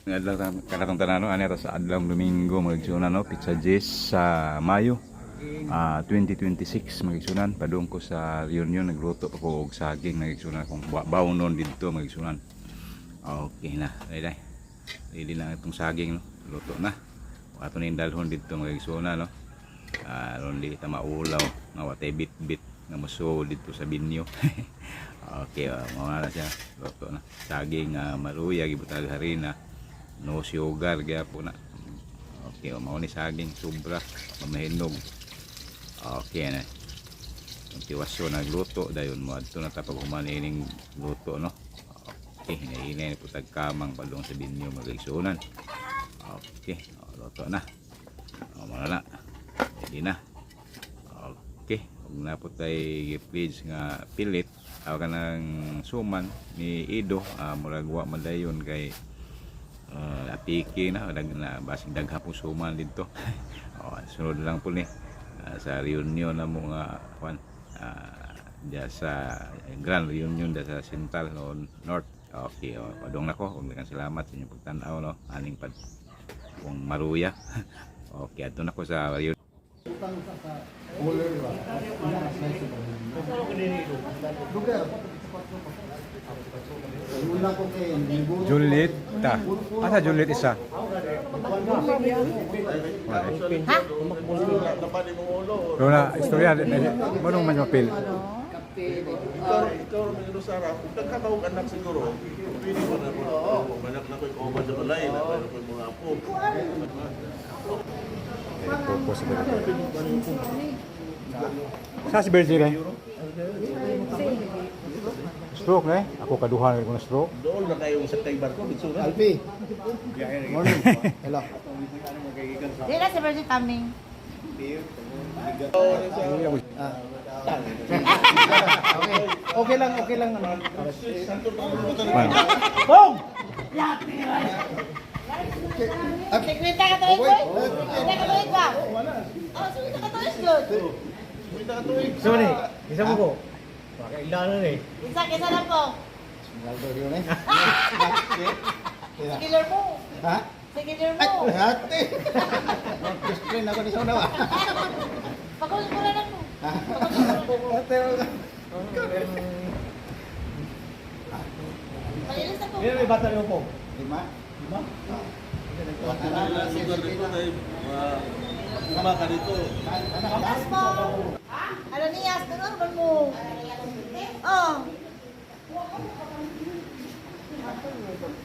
Adlaw kanatong tanan, no, ani ra sa adlaw Domingo, mga igsuonan, no, petsa 10 sa Mayo 2026, mga igsuonan. Padung ko sa reunion, nagluto pa ko og saging, mga igsuonan, kung bawnon didto, mga igsuonan. Okay na, ready. Ready na itong saging, no. Luto na. Ato ning dalhon didto, mga igsuonan, no. Aron di ta maulaw nga watay bit-bit nga muso didto sa binyo. Okay, mao na siya. Luto na. Saging nga maluya, gibutang harina, no sugar gyapon na. Okay, mao ni saging sobra mamahinog. Okay na. Ang tiwaso nagluto dayon mo adto na ta pag human ining luto, no. Okay, hinahinay ni putag kamang padung sa binyo, mga igsuonan. Okay, oh, luto na. Oh, mao na na. Ready na. Okay, ug naa po tay gi-pledge nga pilit aw kanang suman ni Ido, murag wa man dayon kay apiki na dag na basig dagha po suman didto. Oh, sunod lang po ni sa reunion na mo nga kwan diya sa grand reunion diya sa Central, no, North. Okay, oh, padung na ko. Ug daghang salamat sa inyong pagtan-aw, no, aning pad kung maruya. Okay, adto na ko sa reunion. Cooler ba? Lugar. Una ko kay Juliet ta. Asa Juliet isa? Ha? Pero na istorya mo nung man mapil. Ikaw, Medyo Sara, kung nagkakaog anak siguro, pwede mo na po. Manak na ko'y kauban sa balay, na ko'y mga apo. Focus sa Sa si Bertie eh. Stroke na eh. Ako kaduhan ko na stroke. Doon na kayong sa kay barko, bitsura. Alpi. Morning. Hello. Di na si Virgin coming. Ah. Okay. Okay lang, okay lang ano. Bueno. 50 ka tuig, boy? 50 ka tuig ba? Oh, 50 ka tuig, good. Sorry, isa mo ko. Makailanan eh. Isa, kisa lang po. Ronaldo yun eh. Sige, mo. Ha? Sige, mo. Ay, ate. Best friend ako ni Sona ba? Pagkulit ko na lang mo. Ate. Palilis na po. May bata niyo po. Lima. Lima? Lugar dito tayo, lima ka dito. Taas mo. Ano niya? Doon mo. Oh.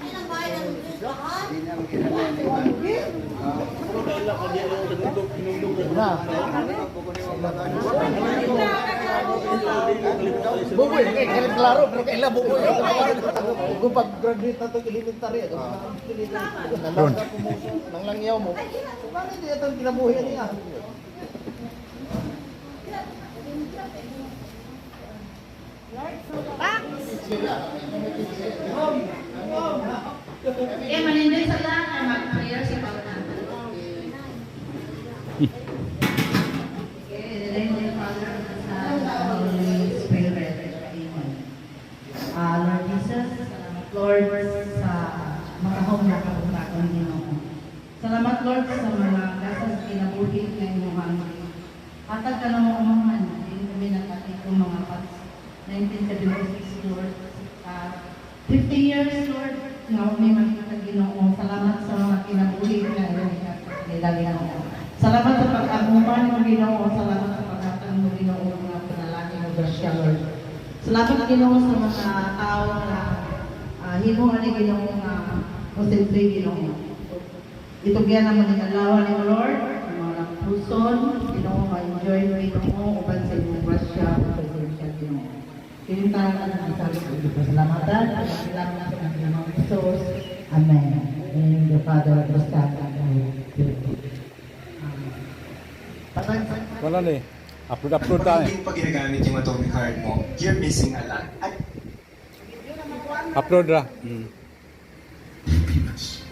Ay, ang bahay ng Diyos lahat. Hindi niya makilala ni Pero kaila ko niya yung hinundog, hinundog Na. Buboy, kay kay klaro pero kaila buboy. Kung pag-graduate na to elementary, ako nalala ko mo nang langyaw mo. Bakit di itong kinabuhi niya? Box! Okay, manindoy sa lahat na mag-prayer sa Panginoon. Okay, in the name of the Father, and the Son, and the Holy Spirit. Amen. Lord Jesus, salamat, Lord, sa mga home na kabutakan Ginoo. Salamat, Lord, sa mga gasas kinabuhi nga imuhang hatag ka ng umahan. Din kami nakatiko mga pag 1976, Lord. 50 years, Lord, nga may makita Ginoo. Salamat sa mga kinabuhi nga iyong ihatag nila, Ginoo. Salamat sa pag-aguman mo, Ginoo. Salamat sa paghatag mo, Ginoo, mga panalangin mo, grasya, Lord. Salamat, Ginoo, sa mga tao na himo ani, Ginoo, nga konsentre, Ginoo. Itugyan naman ni alawa ni Lord, ang mga puson, Ginoo, ma-enjoy mo, Ginoo, uban sa imong grasya ug presensya, Ginoo. Kinintahan ang isang pasalamatan at salamat sa Panginoong Jesus. Amen. In the name of the Father, the Son, and the Holy Spirit. Amen. Wala ni. Upload upload tayo. Pag hindi mo pa ginagamit yung Atomic Heart mo, you're missing a lot. At Upload ra. Pinas.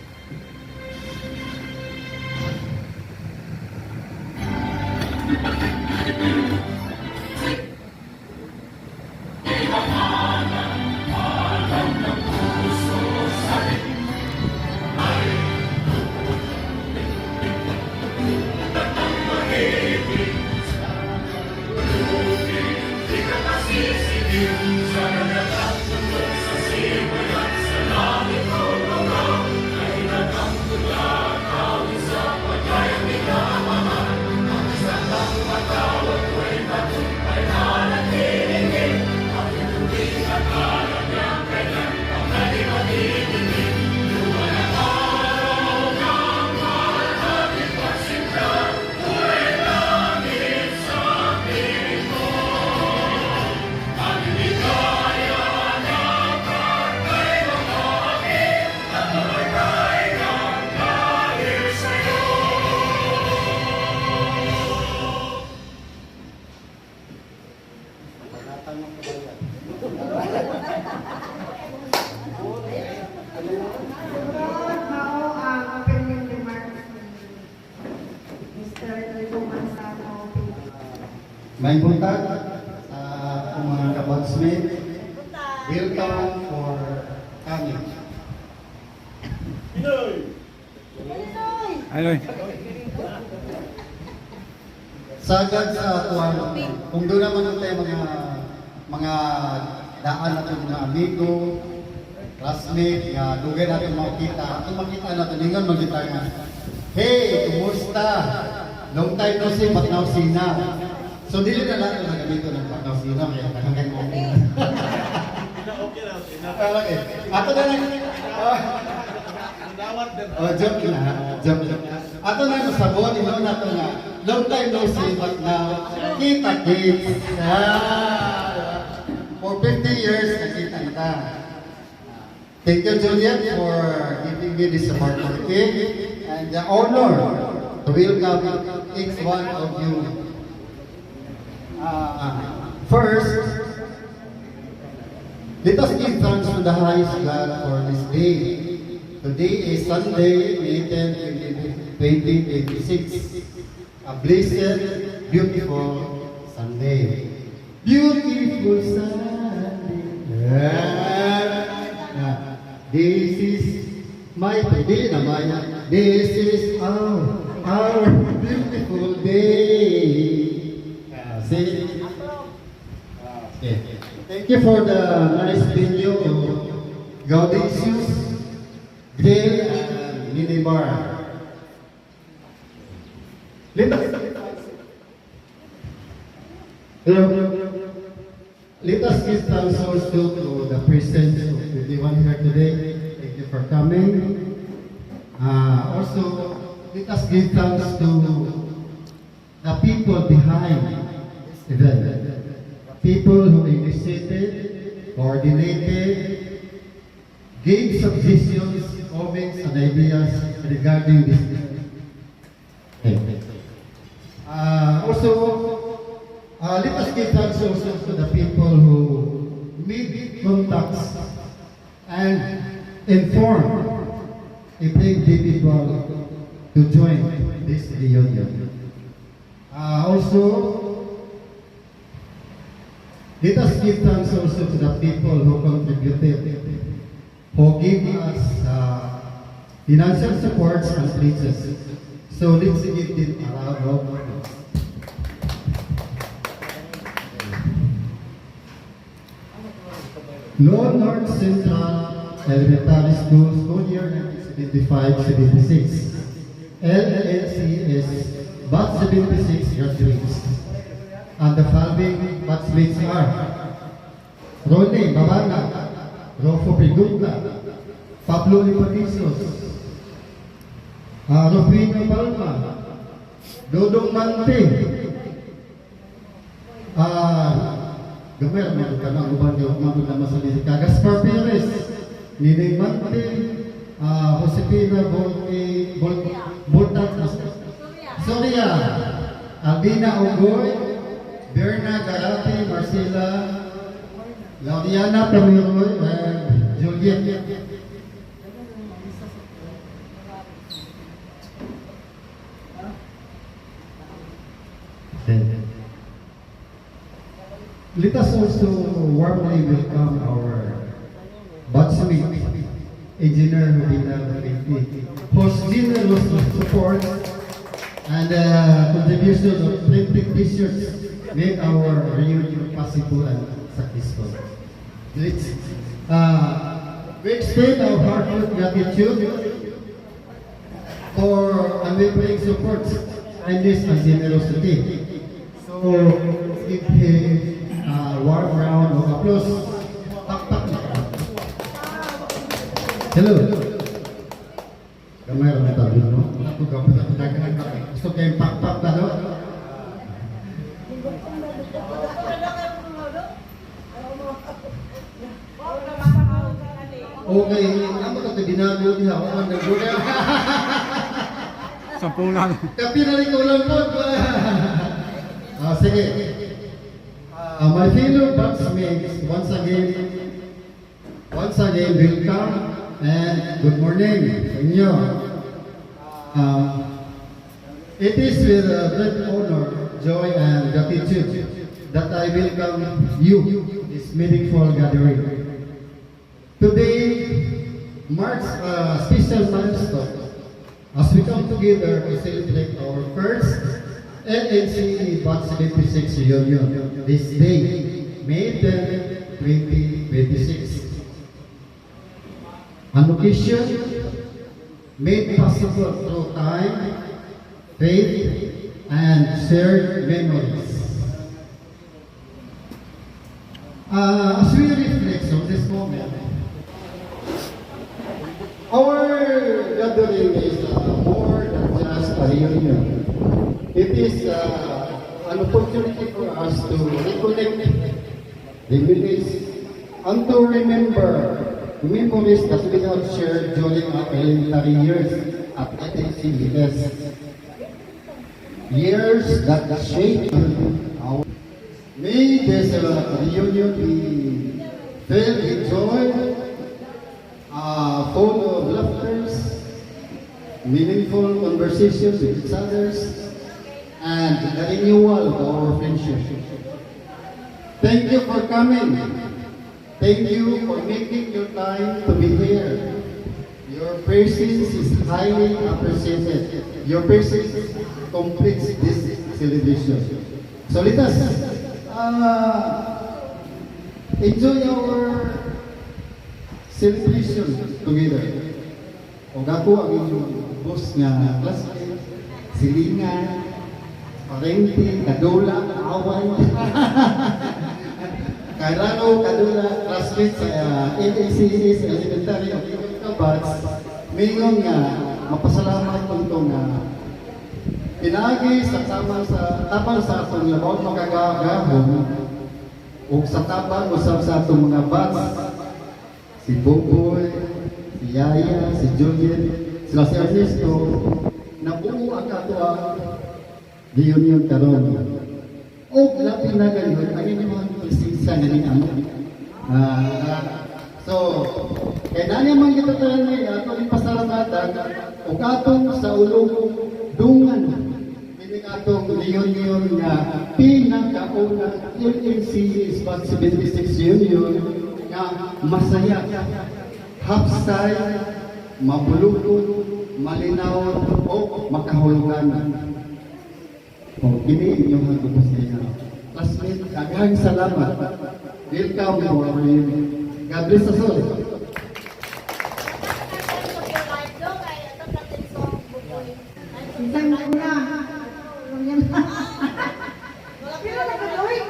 May buntag sa akong mga kabatsmate. Welcome for coming. Pinoy! Ay, Loy. Sagad sa atuan, kung doon naman tayo mga daan natin mga amigo, classmate, nga dugay natin makita, atong makita natin, ingon magkita nga, "Hey, kumusta? Long time no see, but now see na." So dili na natin nagamito ng "but now see na," kaya hanggang okay. Ina, okay na. Ina, Okay. Ato na lang. dawat din. Oh, joke na. Joke lang. Ato na sabon, ino na to nga. "Long time no see, but now, kita kits." Ah, for 50 years, nakita na ta. Thank you, Juliet, for giving me this opportunity and the honor to welcome each one of you. First, let us give thanks to the highest God for this day. Today is Sunday, May 10, 2026. A blessed, beautiful Sunday. Beautiful Sunday. Yeah. This is my, dili na maya. This is our beautiful day. See? Okay. Thank you for the nice video of Gaudentius Grill and Mini Bar. Let us, hello. Let us give thanks also to the presence of everyone here today. Thank you for coming. Also, let us give thanks to the people behind this event. The people who initiated, coordinated, gave suggestions, comments, and ideas regarding this event. Okay. Also, let us give thanks also to the people who made contacts and informed the people to join this reunion. Also, let us give thanks also to the people who contributed, who gave us financial supports and pledges. So let's give them a round of applause. Loan North Central Elementary School, school year 1975-76. LNCS Batch 76 graduates. And the following batchmates are Rone Babana, Rofo Pregunta, Pablo Lipatisos, Rufino Palma, Dodong Mante, gamay ra ka na uban kay umabot na masali ka Gaspar Perez, Nining Mante, Josefina Volti, Vol, Voltat, Soria, Albina Ogoy, Berna Garate, Marcela, Lauriana Pamiroy, and Juliet. Okay. Let us also warmly welcome our batchmate, Engineer Rubina Lopete, whose generous support and contribution of printing T-shirts made our reunion possible and successful. We extend our heartfelt gratitude for unwavering support, kindness, and generosity. So, let's give him a warm round of applause. Tak, tak. Hello. Gamay ra ta no? Ako gamay ta daghang gusto kay pakpak ta no? Okay, amo ta binago diha, wa man nagbuga. 10 lang. Kapi na rin ko lang po. Ah, sige. My fellow batchmates, once again, welcome and good morning sa inyo. It is with a great honor joy, and gratitude that I welcome you to this meaningful gathering. Today marks a special milestone as we come together to celebrate our first LNCE Batch 76 reunion this day, May 10, 2026. An occasion made possible through time, faith, and shared memories. As we reflect on this moment, our gathering is more than just a reunion. It is an opportunity for us to reconnect, reminisce, and to remember memories that we have shared during our elementary years at LNCES. Years that shaped our. May this reunion be filled with joy, full of laughters, meaningful conversations with each others, and the renewal of our friendship. Thank you for coming. Thank you for making your time to be here. Your presence is highly appreciated. Your presence completes this celebration. So let us enjoy our celebration together. O ako ang inyong boss nga classmate, silingan, parente, kadula, away. Kairano, kadula, classmate sa LACS Elementary of Kabatch, mingon nga mapasalamat kung nga pinaagi sa tabang sa atong labaw makagagahom ug sa tabang usab sa atong mga batch, si Boboy, si Yaya, si Juliet, sila si Ernesto, nabuo ang katoang reunion karon. O labi na gayud ang inyong presensya nga ning amo. So, kay nani man kita tanan ni ato ning pasalamatan ug atong sa ulong dungan kining atong reunion nga pinakauna LNC Batch 76 Union nga masaya, hapsay, mabulukot, malinaw o makahulugan. O kini inyong hagupos niya. Classmate, daghang salamat. Welcome to our reunion. God bless us all. Isang una. Pero nagkagawin.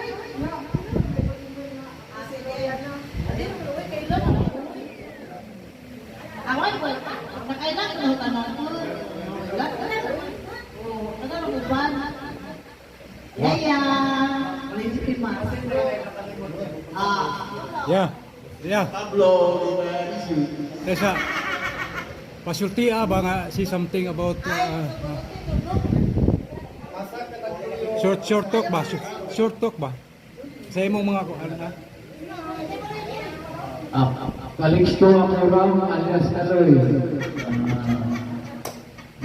Away ko, nakailan ko na tanong ko. Wala ka na. Oh, ano uban? Yaya. Ah. Yeah. Pablo, di ba? Tesa, pasulti ba nga see something about short short talk ba? Short talk ba? Sa imong mga ano na? Calixto Amoram alias Kaloy.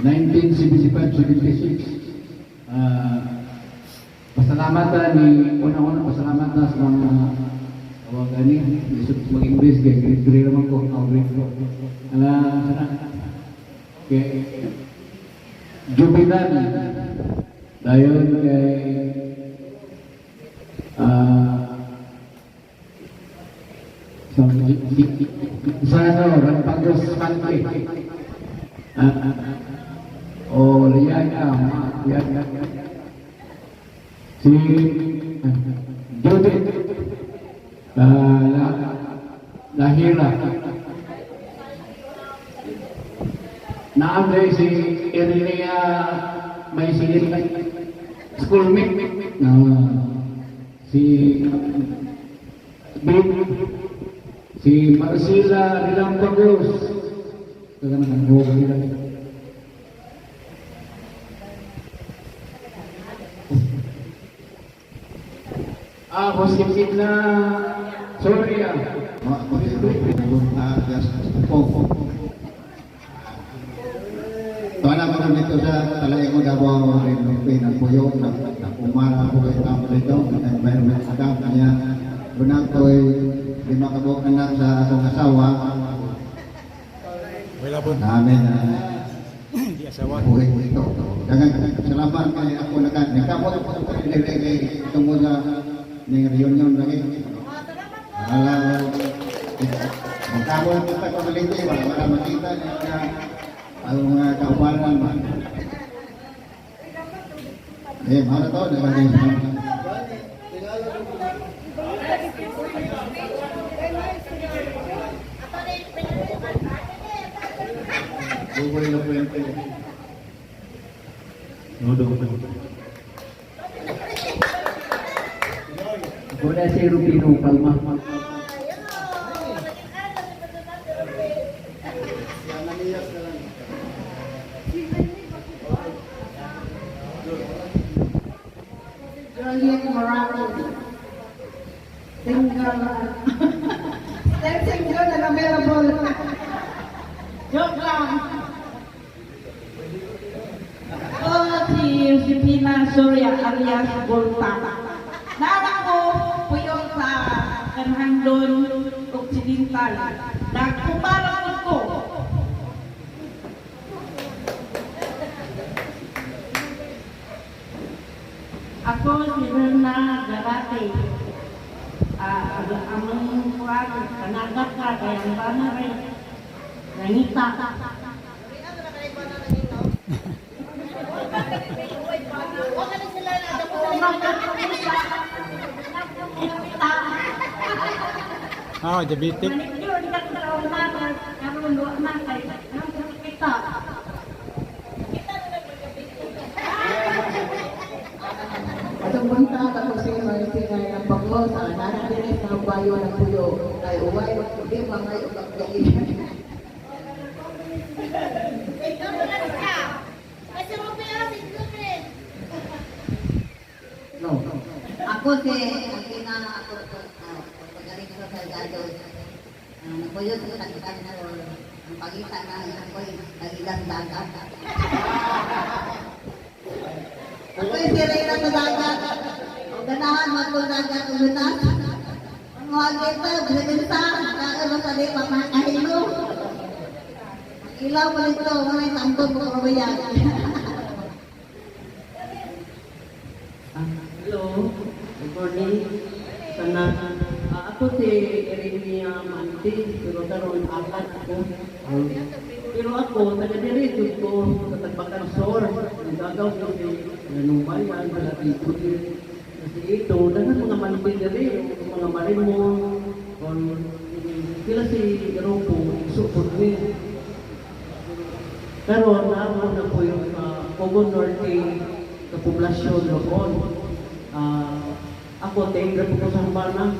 1975-76. Pasalamatan ni unang-una pasalamatan sa mga tawag ani lisod mag-English kay grade 3 naman ko, oh, grade 4. Ala sana kay Jubilan, dayon kay sa ano, Rampagos Country. Oh, Liana, Liana. Si Judith Lahira. Naam si Irenia may silip schoolmate si Bin, si Marcela Relampagos. Kaya nang nila. Josefina Soria. Tuan. ako dito sa Talaingo, Davao del Norte, nagpuyo, nag-umara ako kay tamo dito, nag-environment account niya. Una ko'y 5 ka buok anak sa akong asawa. Wala po. Namin na Di asawa. buhay dito. Daghang salamat kay ako nagkamot ko kay tungod sa ning reunion lagi. Wala, magkamot kita pamalingki ba, wala makita niya ang mga kaubanan ba. Eh, mahal to, daghang salamat. Buboy na puwente. Ako na si Rufino Palma. Juliet Morales. Single. Still single and available. Joke lang. Oh, si Josefina Soria alias Volta. Nara ko puyo sa Kanhandon Occidental. Nagkumara ko. Ako si Berna Garate. Among kuwan, kanagat ka, kaya ang bana rin. Nangita. Ah, diabetic. Atong buntag, ako si Maricina ng Panglo sa anak din sa bayo ng puyo. Kay uway, di mangay ug ang gabi. No. Ako si Akina, ako pagaling sa Salgado. Napuyo sa Tagsan or ang pagita na ako'y nagilang dagat. Ako'y si Reyna sa dagat. O ganahan mo dagat o lunas. Ang mga kita, bilinsa, kaano sa di pamakahilo. Ang ilaw mo nito, mga tambog mo kabayan. Hello, good morning. Sana, ako si Eremia Manti, pero karon akat ako. Pero ako, taga diri jud ko sa Tagbakan Sur. Nagagaw ko si Nanubayan, sila si Judith, si Ito, daghan mga Manti diri, mga Marimo, on sila si Rocco, isupod ni. Pero naamo na po yung Cogon Norte sa poblasyon doon. Ako, thank you po sa Hambana.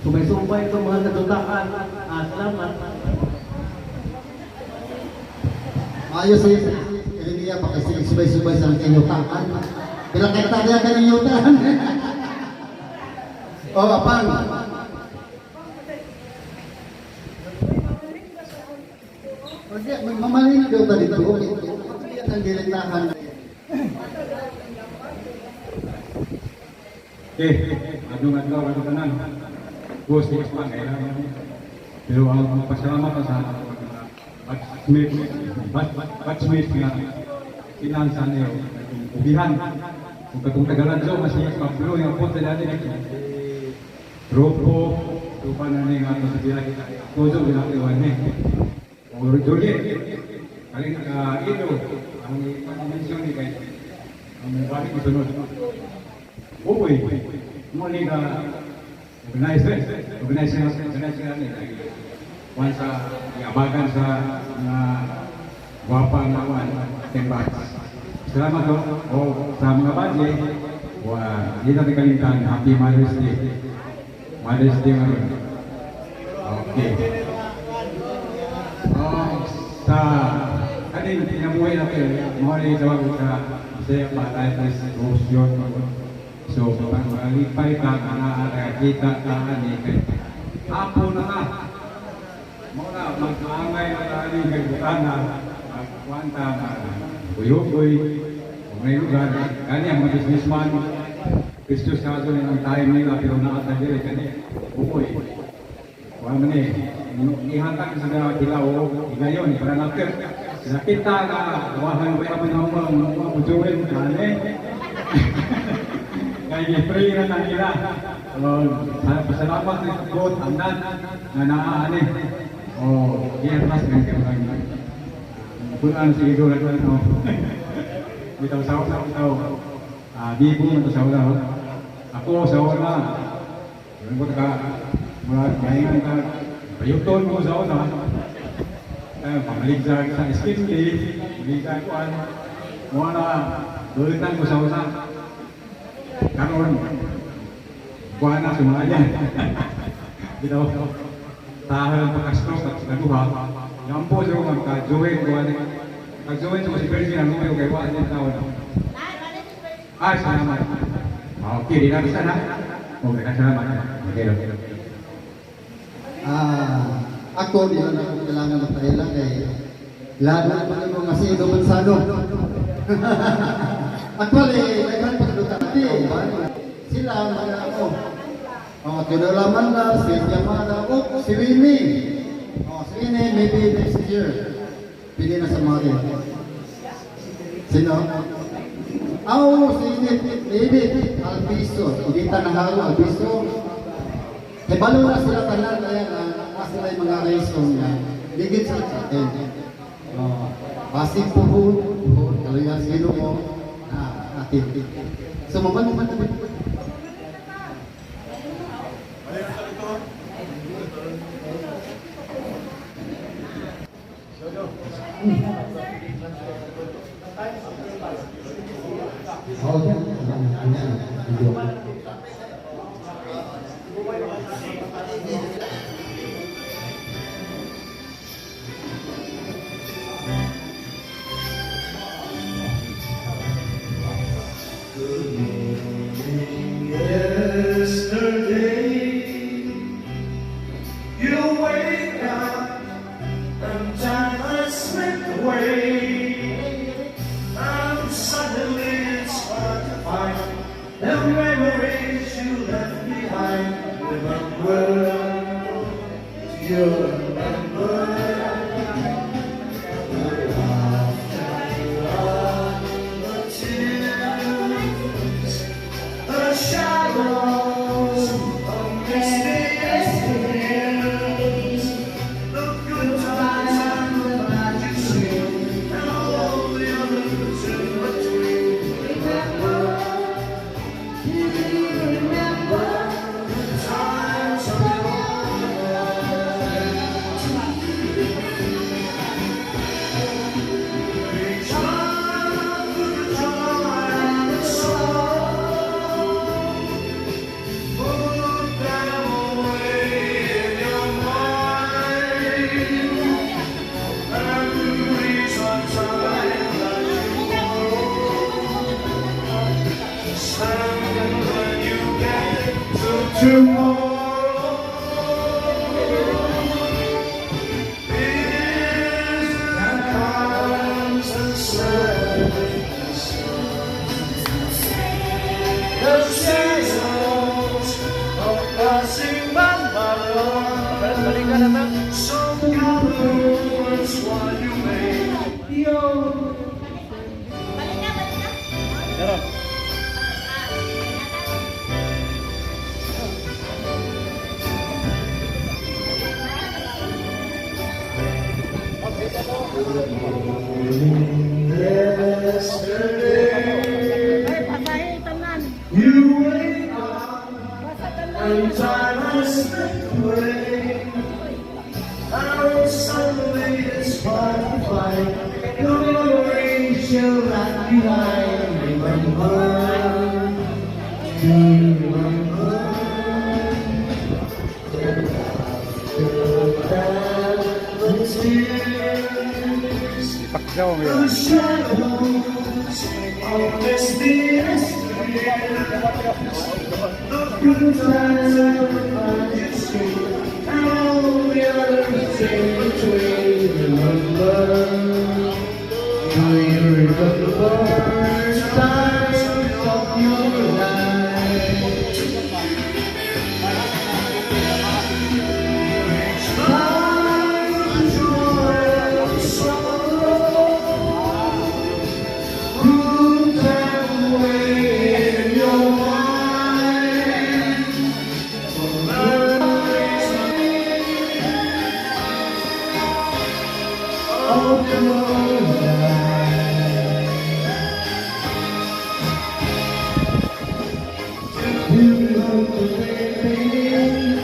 Sumay-sumbay itong mga kadutaan. Salamat. Ayos eh. Kaya niya, baka subay-subay sa kanyutaan. Pila ka hektarya ka ng yutaan. Oh, apang. Okay, mamali na daw ta dito. Ang direktahan. Okay, adong adlaw adong tanan. Go sa pa kailangan. Pero ang pasalamat sa batchmate nga kinansa niyo ubihan. Kung katong tagalanzo mas si Pablo yung punta dati si Ropo tupa na ni nga sa biya Tojo ginagawa ni. O Juliet kaling ka ilo ang i-mention ni kay ang balik mo sunod. Uy, mo ni ka organizer ni wan sa iabagan sa mga gwapa nga wan tembats. Salamat ho. O sa mga badye, wa di natin kalimtan Happy Mother's Day. Mother's Day ngayon. Okay. Oh, sa kaning kinabuhi natin, mo ni tawag sa Bisaya pa life is goes. So, pag malipay ka, ana nakakita ka ani kay apo na ka. Mo na magmaangay na ani kay butana, magkwanta na. Hugoy-hugoy, kung may lugar, kani ang mga businessman, Kristus kaso ang time nila, pero naata diri kani, hugoy. Wala man eh, ihatag sa sila o higayon, para natin. Nakita nga, wahan ko man ang mga bujuin, kani. Kaya free na nila. So, pasalamat ni God, andan, na naaani. Oh, iya mas ng kailangan. Punan sige go lang no. Bitaw sa bitaw. Ah, di ko man sa wala. Ako sa wala. Yung ko ka mura kaingan ka payuton ko sa wala. Eh, pamaligsa sa skin maligsa ko an. Wala, dulitan ko sa wala. Karon buwan na sumaya. Bitaw. Tahal pagka-stroke at sa duha. Gampo siya ko magka-join ko ani. Ka-join ko si Percy ang lumayo kay wa niya taon. Ay, salamat. Okay, di na sana. Okay, salamat. Okay, okay. Ah, ako di na ako kailangan magpaila kay lalo pa mo nga si Edo Manzano. Actually, daghan pa dati. Sila mga ako. Oh, Teodoro Lamanda, si Yamada, oh, si Winnie. Oh, si Winnie, maybe next year. Pili na sa mga Sino? Oh, si Edith, Edith Albiso. Edith Naharo Albiso. Kay balo na sila tanan kaya nga na sila yung mga raison nga ligid sila sa atin. Oh, basig puhon, puhon, kaluyan sino mo na atin. So maman man man. Oh, yan. Yan. Video. Yesterday, you wake up and time has slipped away, and suddenly it's hard to find the memories you left behind. Remember, do you remember? The laughter and the tears, the shadows of misty yesteryears, the good times and the magic scene, and all the others in between. Remember, do you remember the times of yore? Reach out for the joy and the sorrow. Put them away in your mind. Memories are time that you borrow. Stand when you get to tomorrow. Is that comes and says the seasons are passing by, my love. So gather words while you may. Yo! Balik na, balik na. Meron. Yesterday, you wake up and time has slipped away. And suddenly it's hard to find the memories you left behind. Remember, do you remember? The laughter and the tears. Ipakyaw mo The yan. shadows of misty yesteryears, the good times and the magic scene, and all the others in between. Remember, do you The worst times of your life. Time joy, sorrow, to them away in your mind. Of your life. Do you know the living?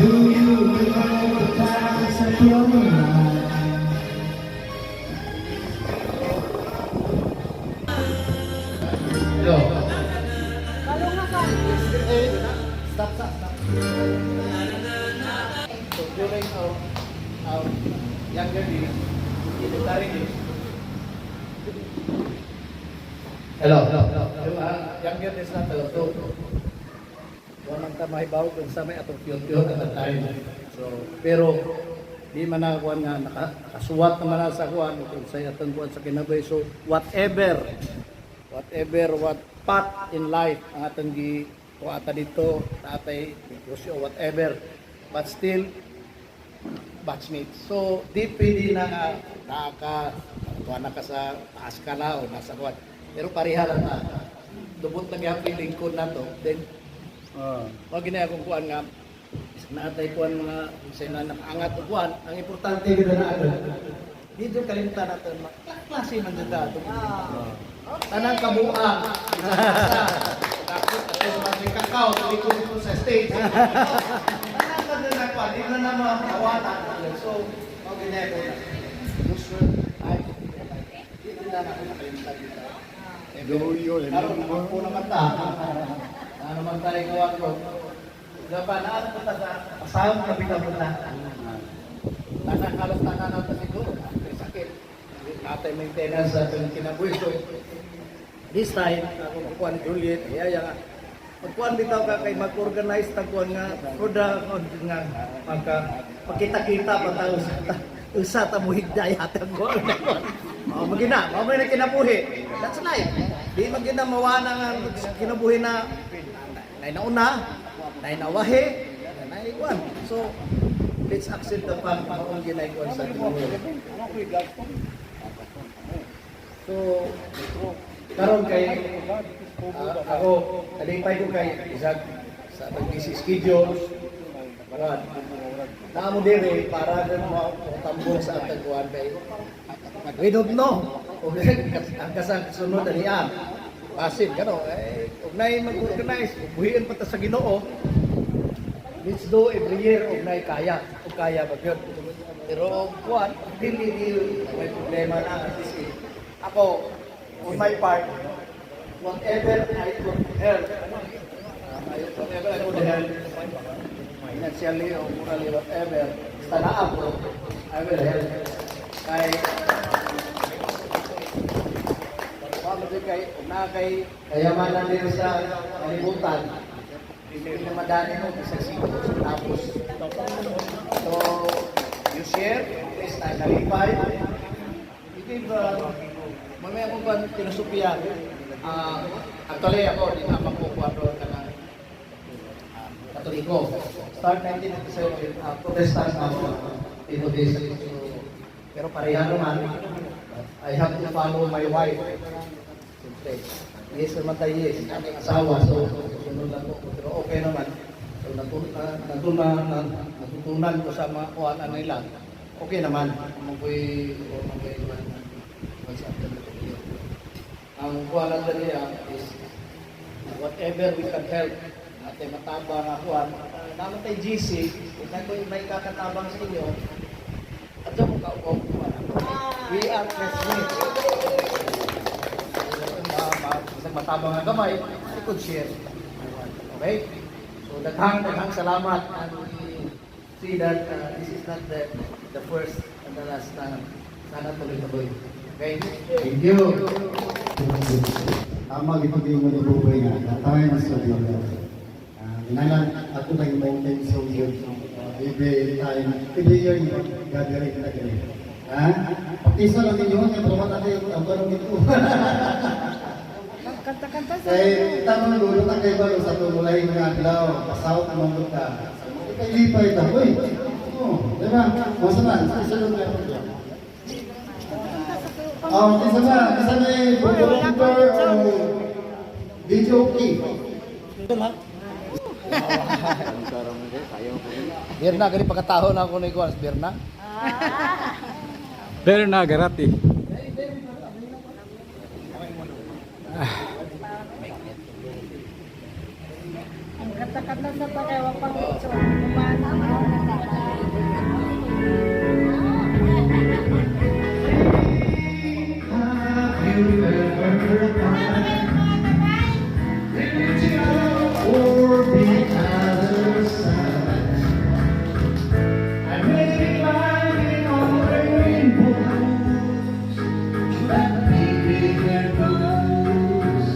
Do you remember the times of your life? Hello. Stop, stop, stop. So during our younger days, elementary days, hello, yung younger days na to, so, walang ta mahibaw kung sa may atong future at that time. So, pero di man na kuan nga nakasuwat naman na sa kuan o kung sa atong kuan sa kinabuhi. So, whatever what path in life ang atong gi kuata dito, tatay, negosyo, whatever. But still, batchmates. So, di pwede na nga naka, kuha na ka sa taas ka na o nasa kuan. Pero pareha lang na. Lubot na gyapon lingkod na to. Then, wag gina akong kuan nga naatay kuan mga sa na nakaangat og kuan. Ang importante gid na ato. Dito kalimtan natin, klase man jud ato. Tanang kabuang. Isa. Tapos ato mga kakao likod dito sa stage. Tanang ka na kuan, di na na mawata. So, mao gina ko na. Those were time. Di na na ako nakalimtan dito. Do you Karon remember? naman po naman ta. Ano man tayo gawa ko. Dapat naan po ta sa kasama kami na punta. Tanan halos tanan na ta siguro. May sakit. Natay maintenance sa atong kinabuhi. So, this time, ako magkuhan ni Juliet, ay nga. Magkuhan bitaw ka kay mag-organize ta kuan nga roda nga magka pagkita-kita pa tayo sa usa ta mo higday atang kuan. Mao magina, mao man kinabuhi. That's life. Di man gina mawana nga kinabuhi na nay nauna, nay nawahi, nay kuan. So let's accept the fact na maong ginaykuan sa Ginoo. So, karon kay ako kalipay ko kay isag sa atong busy schedule. Kuan. Naamo dire para rin mo tambong sa atong kuan kay we don't know. Ug ang kasang sunod ani ah. Basin kano eh ug nay mag-organize, buhian pa ta sa Ginoo. Let's do every year og nay kaya, og kaya ba gyud. Pero og kuan, dili di may problema na at least eh. Ako on my part, whatever I could help, whatever I could help, financially or morally, whatever, basta naa ko, I will help. Kay, wala din kay, na kay kayamanan din sa kalibutan, hindi na madali mo kasi siguro tapos. So, you share, please na kalipay. You give, mamaya kong kan filosofiya. Actually ako, di na makukuha doon ka ng Katoliko. Start 1997, Protestant ako, Methodist. So, pero pareha naman, I have to follow my wife. Siyempre, yes naman tayo, yes. Aking asawa, so sunod lang ko. Pero okay naman. So natutunan ko sa mga kuhaan nila. Okay naman. Magoy, magoy, magoy sa atin. Ang kuhaan natin niya is whatever we can help ate matabang nga kuhaan. Naman tayo GC, kung tayo may kakatabang sa inyo, at mo ka We are classmates. Isang matabang nga gamay, I could share. Okay? So daghang daghang salamat and we see that this is not the first and the last na sana tuloy-tuloy. Okay? Thank you. Tama gid mo ni Buboy nga nataway mas sa Dios. Ginahanglan ako nang mountain so yun. Every time, every year gathering na gani. Ha? Pagtisa lang ninyo, kaya pero natin ang tanong dito. Kanta-kanta sa Kay tanong lulo ta kay balo sa tumulay nga adlaw, pasawt ang mga ta. Kay lipay ta, uy. Oh, di ba? Masa man, isa lang tayo. Oh, isa na, isa na yung volunteer o video okay. Birna, gani pagkatao na ako ni Kuan, Birna. Berna Garati. Kanta-kanta sa pagkawa pang lechon. Have you ever found or the other side? I may be climbing on rainbows, but maybe there goes.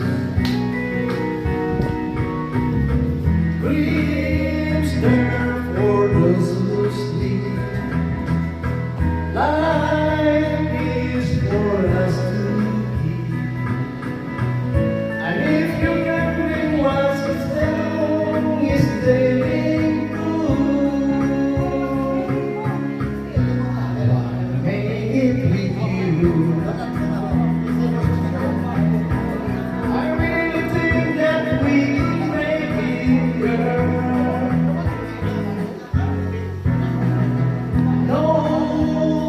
Dreams there for those who sleep. Life is for us to keep. And if you can bring what's down is daily good. Make it with you. I really think that we can make it, girl. No,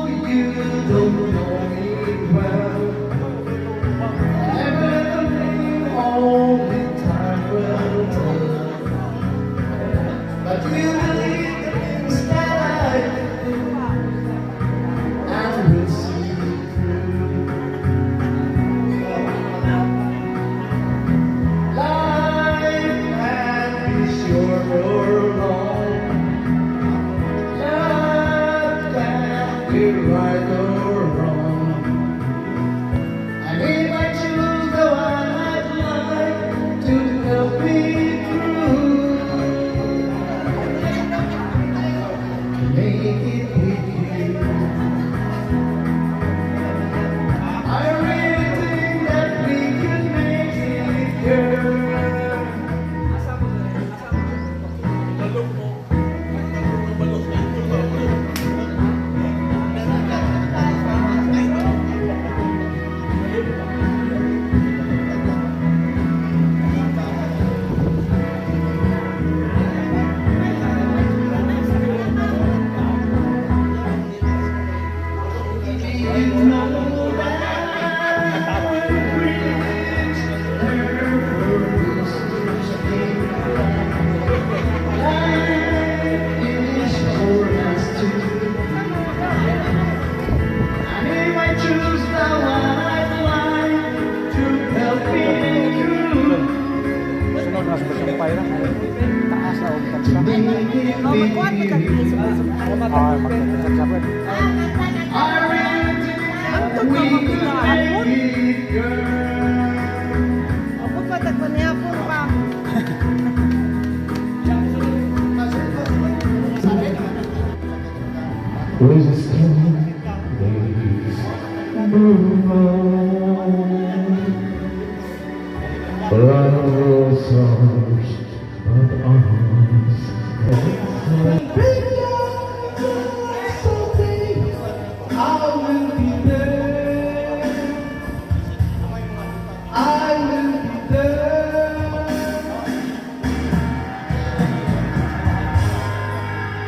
you don't know me well. Everything only time will tell. But you believe the things that I do, and we'll see it through. Life can be short or long. Love can be right or wrong. And if I choose the one I'd like to help me through, make it with you. I really think that we could make it, girl. Talong mo. Talong ng balos. Ito ba? You know that bridge there for us to stay. Life is for us to And if I choose the one I'd like to help me through, Sunod na sa sampay na. Taas na og taksa. Oh, magkuhan pa kag Ah, magtaksa pa. I really think that we could make it, girl. Opo pa tagpanihapon pa. I will be there. I will be there.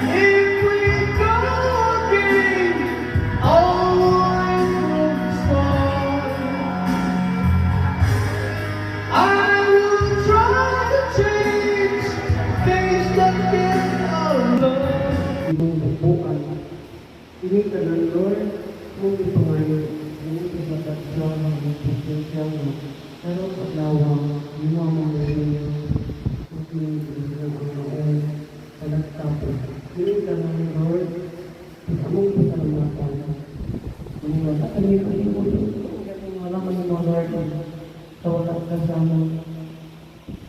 If we go again, all the way from the start, I will try to change things that get our love. Imong bubuan. Ini tanan Lord, mong ipangayo, imong isabat sa mga pasensya nga karong adlaw imo among ninyo ang maong panagtapos. Ini tanan Lord, among pasalamatan. Ang wala kami kalimut, wala man mo Lord, sa wala ka sa among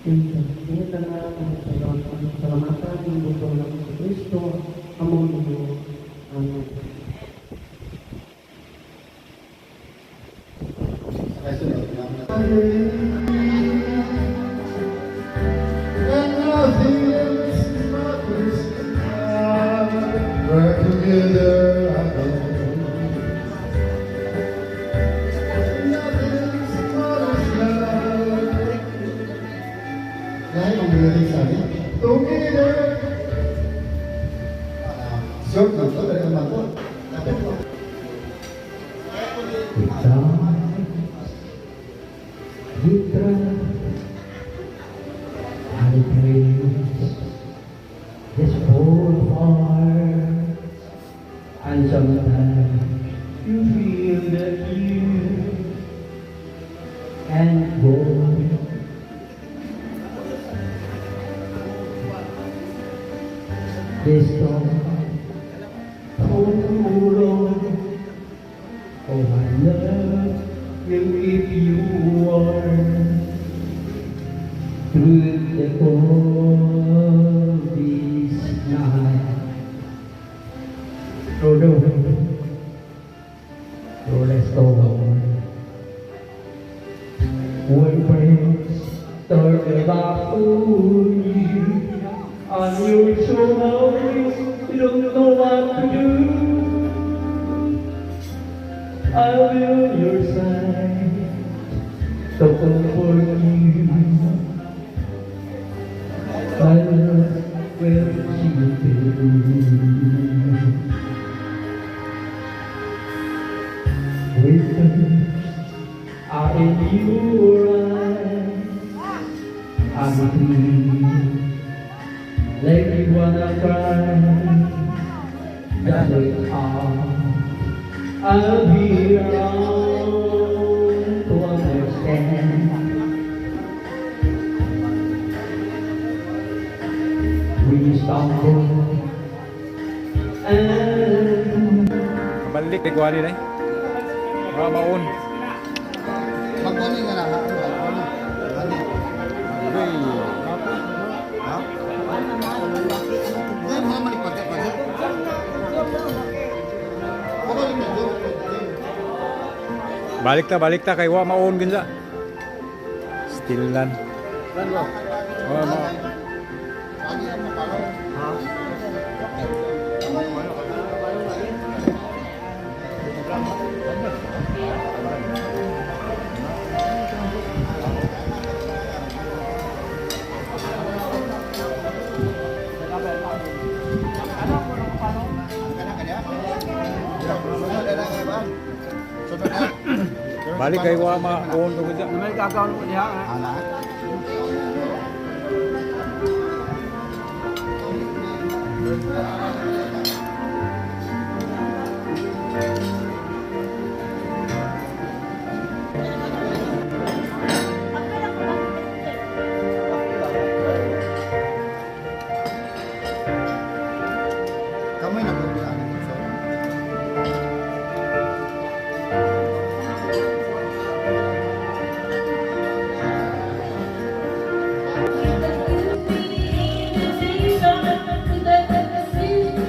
Jesus. Ini tanan ang pasalamatan, imong ng Kristo, among Ginoo. Amen. And nothing else matters. We're together again. Nothing else matters now. Dahil ang lyrics sabi, together. Ah, short lang to, dali naman to. Dapat to. Guitar, guitar, I praise this whole heart, and sometimes you feel that you can't go. This song, hold on. Oh, my love will keep you warm through the coldest night. Through the wind, through the storm. When friends turn their back on you, and you're so lonely, you don't know what to do. I'll be on your side to comfort you. My love will see you through. With tears are in your eyes, I feel like you wanna cry. Just wait on. I'll be around to understand. When you stumble and Balik kay kuwari dai. Wa maon. Magkunin nga na, ha? Ano? Ano? Ha? Hindi, mga malikpati pa siya. Ako rin medyo. Balik ta kay wa maon ginsa. Still lan. Wa ma. Balik kay wa maon ko ginsa. Ana. Kamay na po sa akin. Thank you.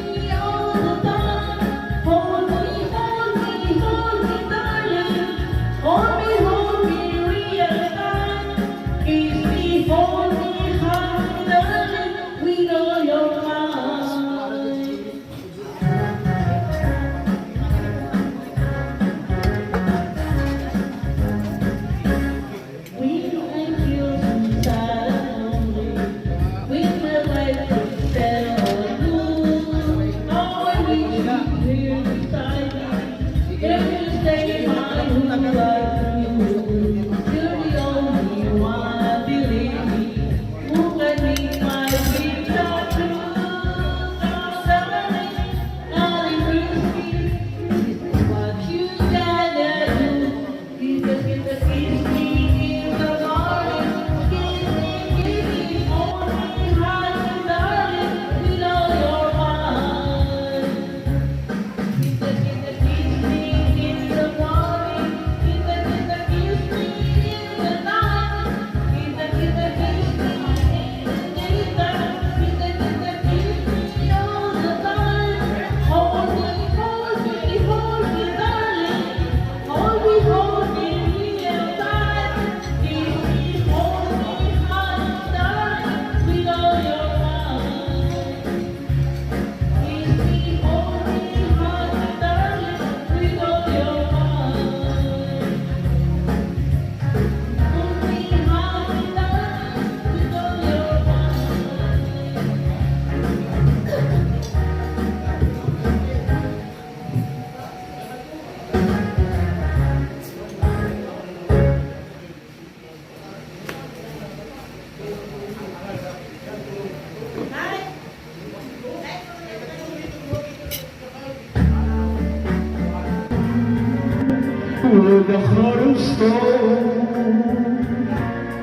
stone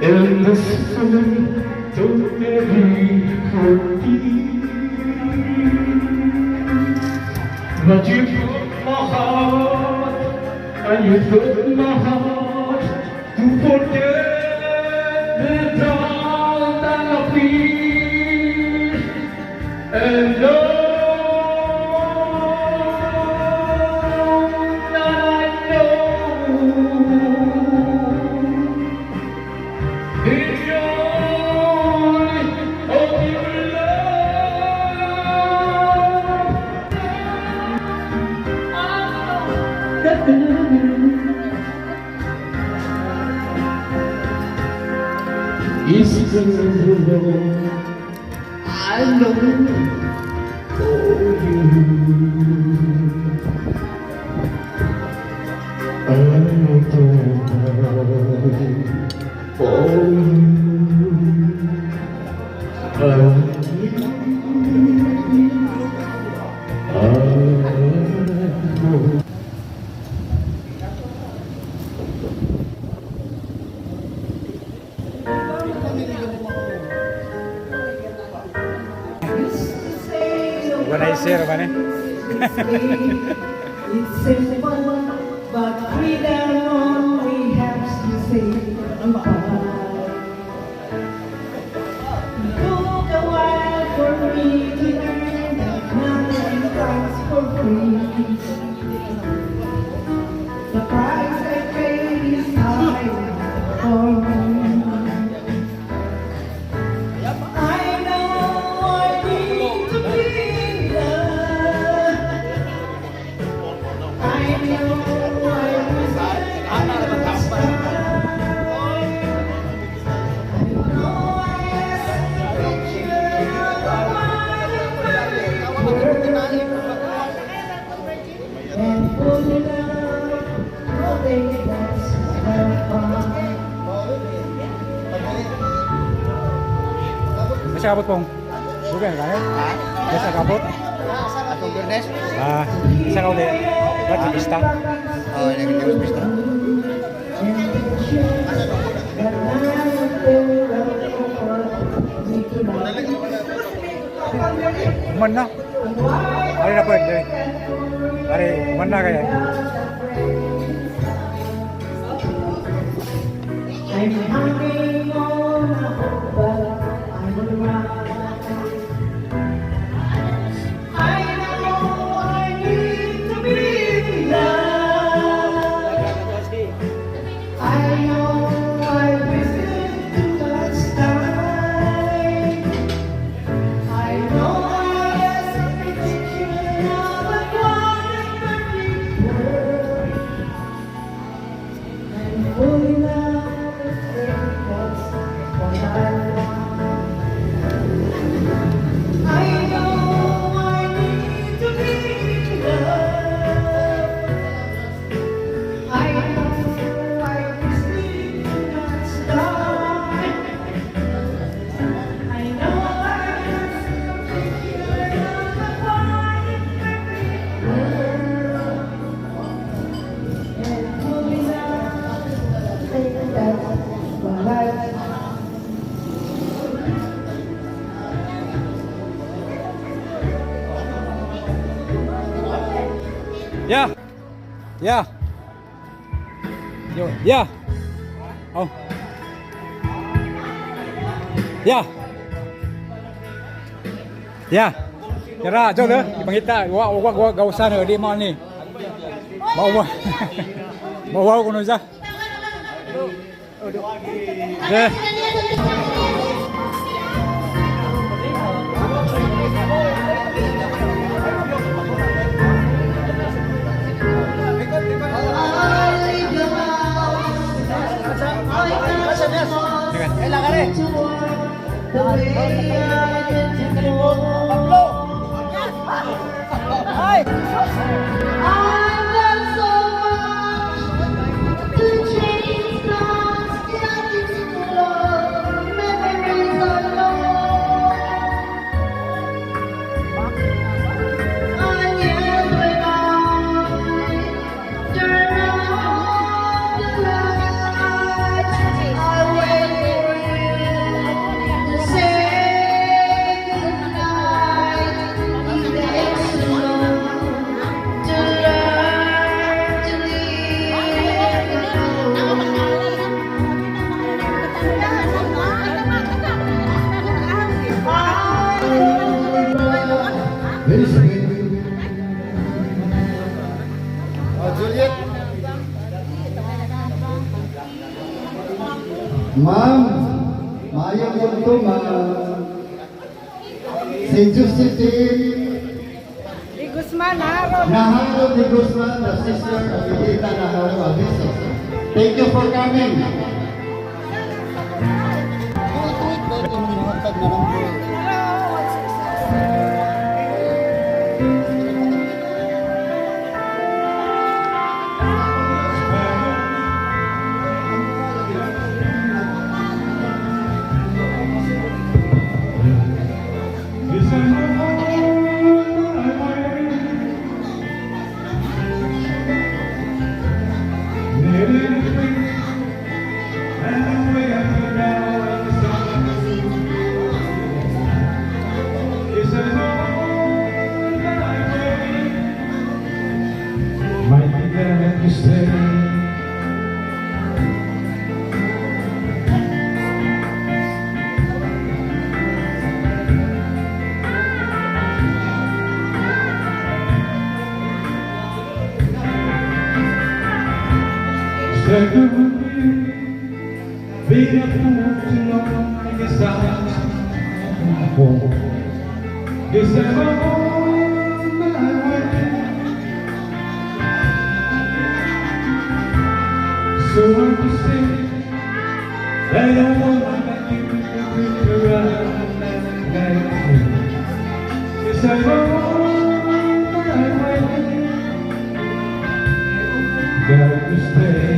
in this city to every heartbeat. But you broke my heart, and you broke my heart to forget the doubt and the fear. And now that I know the joy of your love. I know that the is the road I know for you. I die for you. I know. Organizer ba ni? It's simple, but freedom only helps you say goodbye. It took a while for me to learn that nothing comes for free. The price I paid is high for me. I know I need to be loved. I know I was time. I know I asked the picture of the one perfect world. And for love, nothing that's well. Kasi abot pong. Bukan kaya? Bisa kabot? Atong Biyernes? Ah, isa ka ulit. Ba't sa pista? Oh, ini kita pista. That Man na. Ari na pwede. Ari, man na kaya. I'm hanging on a hope, but I will rise. I know I need to be loved. I know I wasted too much time. I know I asked a picture of a one perfect world. And fully now, that's what I want. I know I need to be loved. I know I wasted too much time. I know I asked a picture of a one perfect world. And fully now, think that's what I want. Yeah. Yo, yeah. Oh. Yeah. Yeah. Kira, jo de, ipangita, wa wa wa gausan di mo ni. Mau wa. Mau wa kuno sa. Yeah. Kailangan eh. The way I did before. Ay! I've done so much to change plans, nothing's too long, memories are low. And yet when I turn out the light, Ma'am, maayo mo to, ma'am. Si Josephine Di Guzman, Harold. Naharo de Guzman, the sister of Edita Naharo Aviso. Thank you for coming. Tuwit na ito nung hatag na lang. Yes, I'm on my way. Made it a trip, and the way I feel now is Yes, I'm on my way. Might be glad to stay. Second been a fool too long, I guess I'm Guess I'm on my way. So I'm to say that I want my you to grip around that night. Yes, I'm on my way. Got to stay.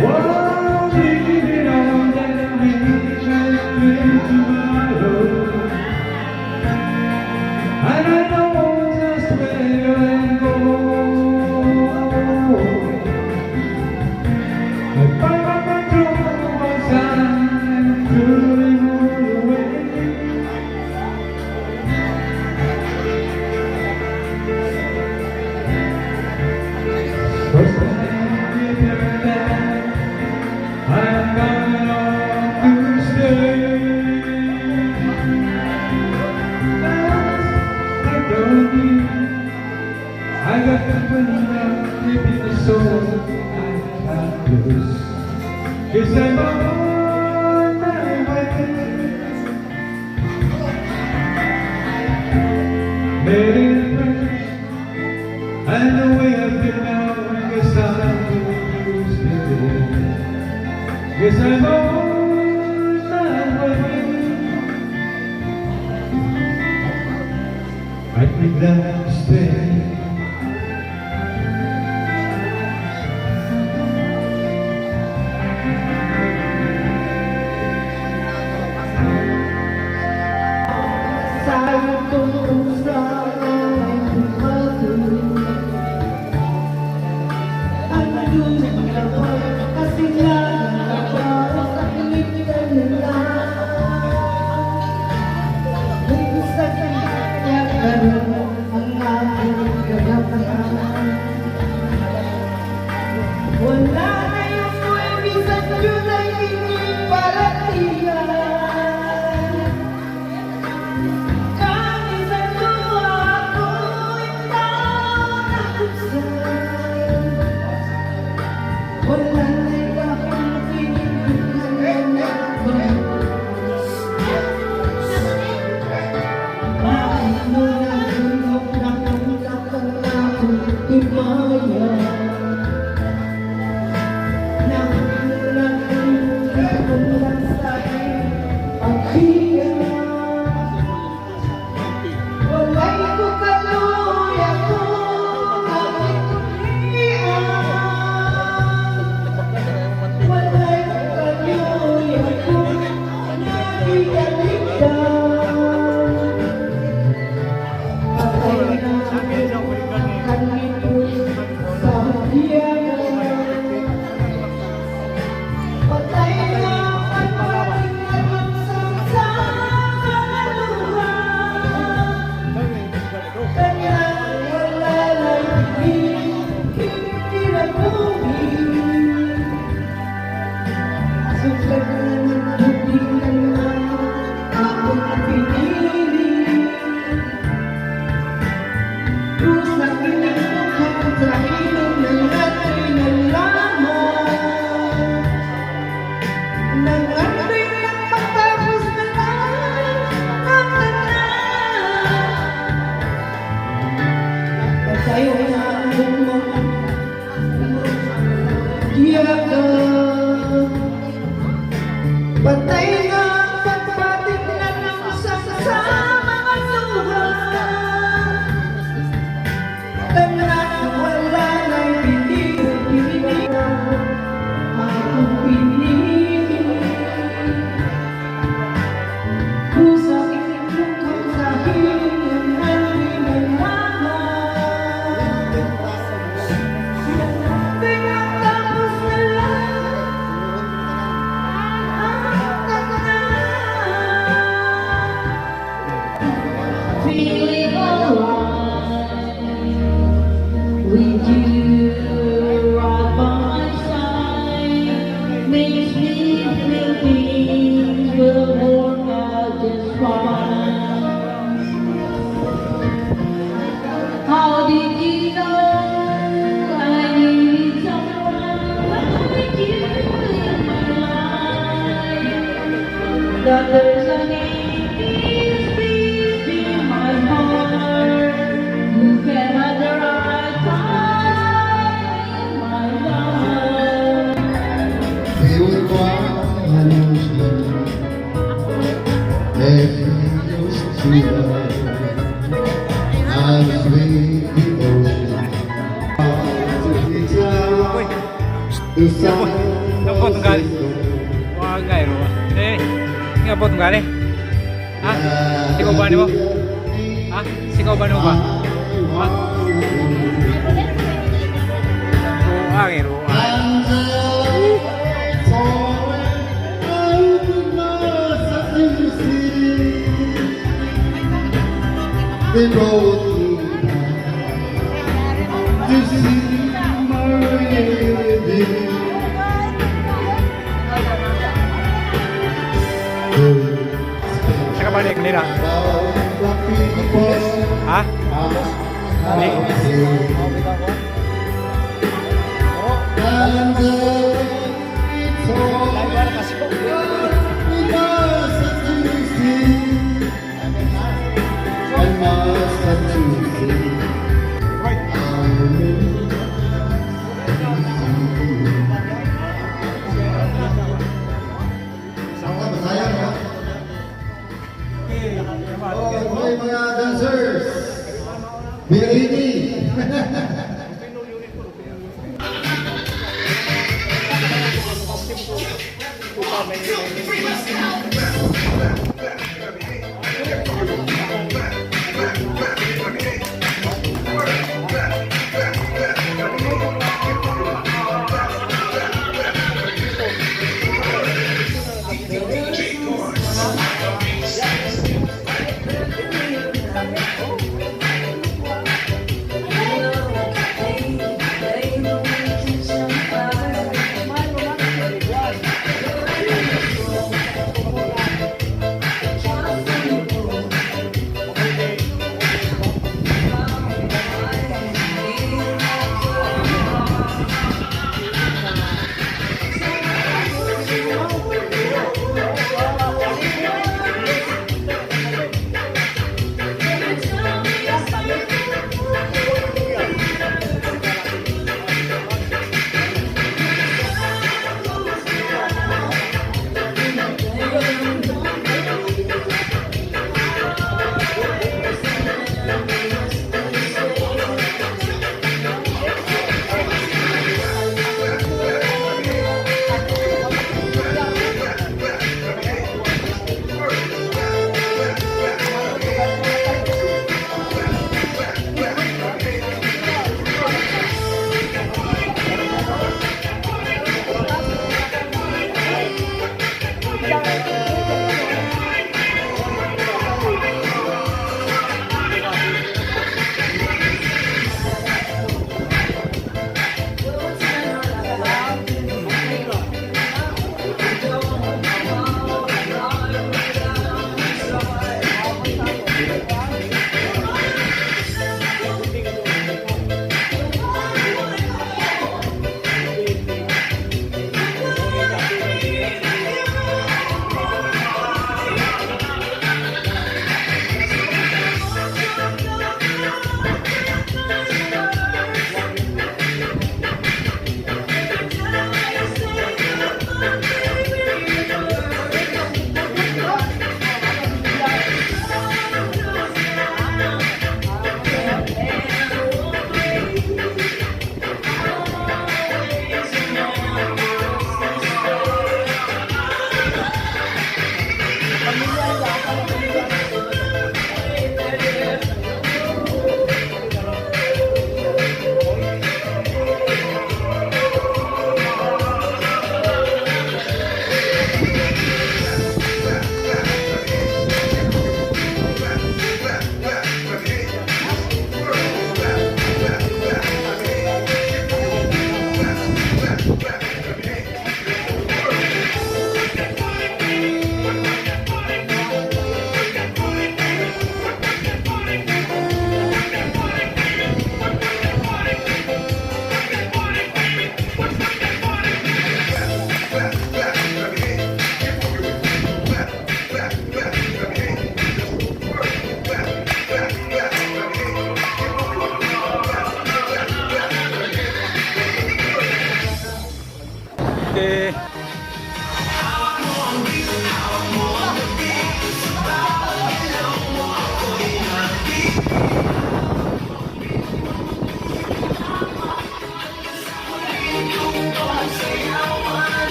Well, leaving on that midnight train tomorrow. And I know just where I'm going. I find my troubles and truly move away. First time you hear that, I'm coming on to stay. I don't need, I got company now, deep in the soul I can't lose. Yes, I'm on my way. Made it fresh, and the way I feel now, I guess I'm going to stay. Yes, I'm on my way. I'd be glad to stay. Ang Patay na ang pagbatid na ng sa mga luha. Tanak wala nang pinili akong pinili. Pusa ikong sahihin ang pinalaman. Pinatapos na lang ang tanan. Feeling alive with you right by my side makes me feel things will work out just fine. How did you know I needed someone like you in my life? That there's an empty space in my heart. You can have the right time in my life. We would an ocean every to love and sweet devotion. To San Nga po tunggali. Francisco. Wah, ngay ro. Eh, nga po tunggali. Ha? Sikaw ba nimo? Ha? Sikaw ba nimo ba? Ha? Ruang eh, ruang. And it's all Massachusetts. They wrote me down to see Maria with you. Sa ka ba ni kanila? The people Ha? Ni. And it's all in Massachusetts. And Massachusetts. I'm in Ako, masaya, no? Oh, may mga dancers. Be ready.